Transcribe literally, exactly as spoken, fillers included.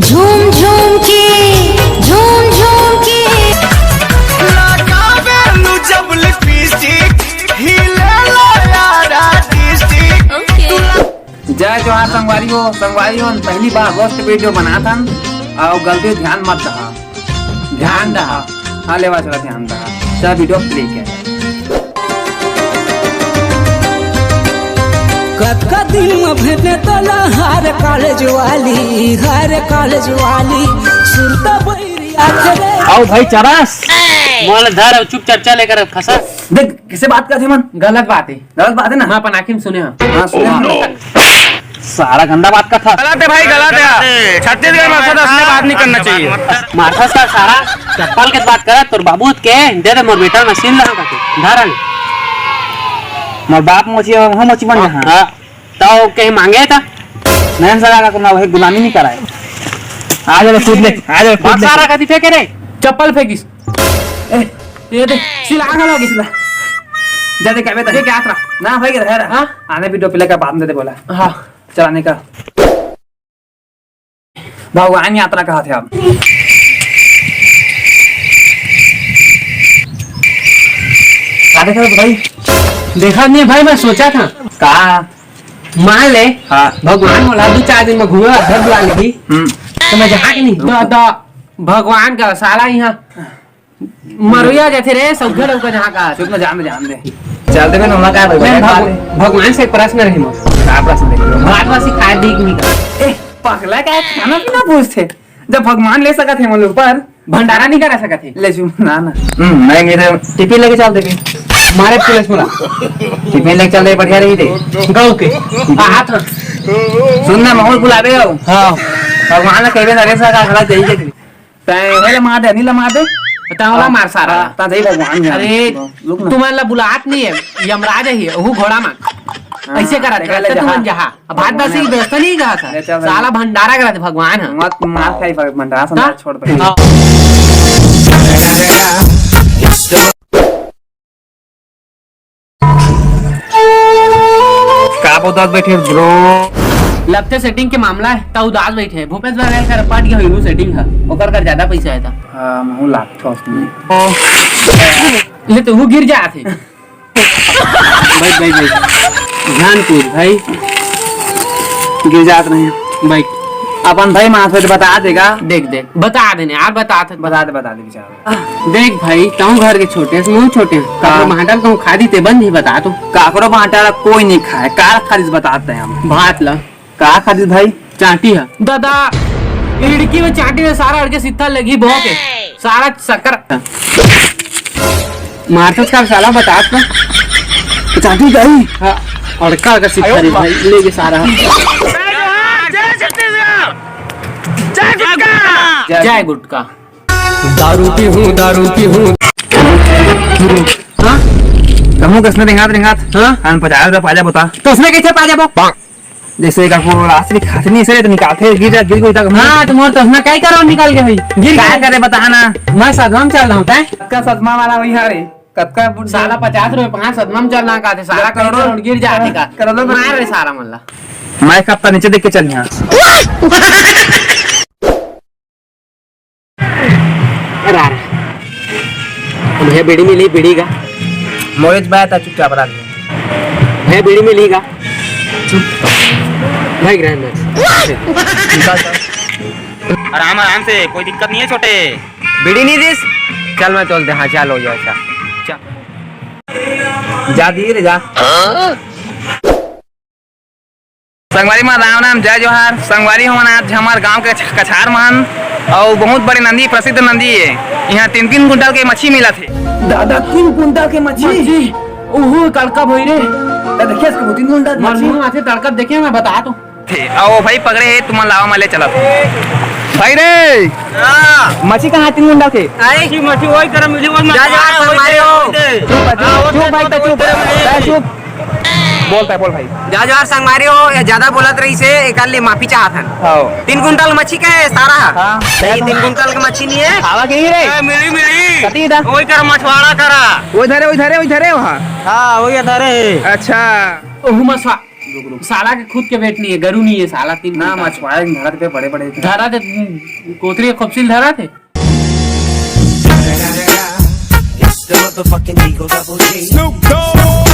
झूम झूम के, झूम झूम के। लगावेलू जब लिपस्टिक, हिलेला यारा डिस्ट्रिक्ट। जय जोहार संगवारी हो, संगवारी हो, पहली बार रोस्ट वीडियो बनात हन, अउ गलती ध्यान मत दहा, ध्यान दहा, हाँ लेवा चला ध्यान दहा, चल वीडियो प्ले किया जाए। कतका दिन म भेटने तोला हर कॉलेज वाली, हर कॉलेज वाली, सुरता बैरिया थे रे। आओ भाई चरस, मोला धर अउ चुप चर्चा लेकर फंसा। देख, किसे बात करथे मन? गलत बात है। गलत बात है ना? मैं अपन आँखी में सुने हूँ। हाँ, सुने हूँ। सारा गंदा बात करथा। गलत है भाई, गलत है। छत्तीसगढ़ में अइसे बात नहीं करना चाहिए। मारथस का सारा चप्पल के बात करत, तोर बाबू के दे दे मोर बेटा मशीन ला का के। धारन। मोर बाप मोची, हम मोची बन जहाँ। हाँ। तो कहीं मांगे था? नहीं सगा का ना वही गुलामी नहीं कराए। आ जा कूद ले, आ जा कूद ले। सारा कति फेंके रे? चप्पल फेंकिस। ए, ये दे, सिला आगा लगी सिला। जा दे, क्या बेटा? ये क्या आतरा? ना भाई, रह रहा। हाँ? आने भी डोपिला का बांध दे बोला। हाँ। चलाने का। भगवान यात्रा कहा थे आप। क्या देखा था भाई? देखा नहीं भाई, मैं सोचा था। का? मान ले, हाँ। भगवान मोला दू चार दिन में घूमे बर घर बुला लेही। हम्म। तो मैं जहाँ के नहीं। दा, दा, भगवान का साला यहाँ मरुआ जाथे रे, सौघर उका जहाँ का। चुप ना, जान दे, जान दे। चल दे, मैं नमला का है, मैं भगवान भगव-, से। भगवान से एक प्रश्न रही मोर। का प्रश्न रही? भात वासी खाए दी कि नहीं का? ए, पगला का है, खाना पीना पूछथे। जब भगवान ले सकत हे मोर ऊपर। भंडारा नहीं करा सकत हे। ले चुप, ना, ना। हम्म, मैं ये तो टिफिन लेके चल देबे। मारे पुलिस वाला। टिफिन लेके चल दे, बढ़िया रही दे। गाँव के। हाथ। सुन ना, माहौल बुलावे हो। हाँ। भगवान ने कहबे नरेश का खड़ा जाइए। तैं हे ला मार दे, नी ला मार दे। तैं ओला मार सारा। हाँ, ता जय भगवान है। अरे, रुक ना। तुमन ला बुलात नहीं है, यमराज है, वो घोड़ा मान। हाँ, ऐसे करा थे, देखा ले तो जहाँ। तुमन जहाँ। अब भात बस ही व्यवस्था नहीं कहा था। ले चल भाई। साला भंडारा करा थे भगवान है। मत मार खाई भगवान, भंडारा संडारा हाँ। छोड़ दे। हाँ। का उदास बैठे ब्रो? लगथे सेटिंग के मामला है, त उदास बैठे। भूपेश बघेल कर पट गया होइनू सेटिंग है, ओकर कर ज्यादा पैसा है त। हाँ, महू लागथो उसमें। ले तो वो गिर जात है। बैठ, बैठ, बैठ। ध्यान पूर्वक भाई। गिर जात नहीं। बैठ। अपन भाई मानस बता देगा। देख, देख, बता देने यार, बता दे। बता दे, बता दे बेचारा। देख भाई, तहूँ घर के छोटे हस, महूँ छोटे हस। हाँ। काकरो भांटा ल कहूँ खा दी ते बन ही बता तो। काकरो भांटा ल कोई नहीं खाए, का खा दिस बताते हैं हम। भात ला। का खा दिस भाई? चाटी है। दादा, इड़की में चाटी में सारा अड़के सित्था लगी बो के। सारा शक्कर। मारथस का साला बतात ना। चाटी गई। हाँ, अड़का अड़का सित्था रे भाई, ले के सारा। जय छत्तीसगढ़। जय गुटखा। जय गुटखा। दारू पीहूं, दारू पीहूं। हाँ? कहूं कसने रेंगात रेंगात। हाँ? हम पचास रुपया पा जाबो ता। तो उसमें कैसे पा जाबो? जैसे का को रास्ते में खाते नहीं से तो निकालते, गिर जा, गिर गई तक। हाँ, तो मोर तो उसमें क्या करो निकाल के भाई? गिर क्या गया। करे बता ना। मैं सदमा में चल रहा हूँ, तैं? कतका सदमा वाला वही है रे? कतका बुढ़ साला पचास रुपए पाँच सदमा में चल रहा का थे, सारा करोड़ों करोड़ गिर जाने का। करोड़ों में मार रे सारा मल्ला। मैं कब तक नीचे देख के चल यहाँ। अरे आ रहा। भैया बीड़ी मिली, बीड़ी का। मोहित भाई था चुपचाप रात में। भैया बीड़ी मिली का। चुप। भाई ग्रैंड मैच। निकाल सर। आराम, आराम से, कोई दिक्कत नहीं है छोटे। बीड़ी नहीं दिस। चल मैं चल दे, हाँ, चल हो जाए, चल। चल। जा धीरे जा। संगवारी मन राम राम, जय जोहार। संगवारी हो मन आज हमर गांव के कछ-, कछार मन अउ बहुत बड़े नंदी, प्रसिद्ध नंदी हे। इहाँ तीन तीन कुंटल के मच्छी मिलत हे। दादा, तीन कुंटल के मच्छी? मच्छी? ओहो, कड़का भई रे। त देखिए इसको तीन कुंटल के मच्छी। मरनू आथे तड़का देखे, मैं बता तो। थे। अउ भाई पकड़े हे, तुमन लावा मले चलत। भाई रे। हाँ। मच्छी कहाँ तीन कुंटल के? आई। मच्छी, मच्छी वही करम मिली, वही जा, जा, मच्छी संगवारी हो। वही दे। चुप, हाँ, चुप, वही चुप भाई, दे, चुप। वही दे। चुप। बोलता है, बोल भाई। जा जोहार संगवारी हो, ये ज्यादा बोलत रहिसे, एकर लिए माफी चाहत हन। हाँ। तीन कुंटल मच्छी के सारा है। हाँ। नहीं, तीन कुंटल के मच्छी नहीं है। खावा के ही रे। ए, मिली, मिली। कती दा? ओई कर मछुआरा करा। ओई धरे, ओई धरे, ओई धरे वहाँ। हाँ, ओई धरे। अच्छा। ओहू मछुआ-, साला के खुद के बेट नहीं है, गरु नहीं है साला। तीन ना, मछुआरे धरा थे बड़े बड़े। धरा थे, कोतरी के खोपसी ल धरा थे। It's the motherfucking Eagle Double G. Snoop Dogg.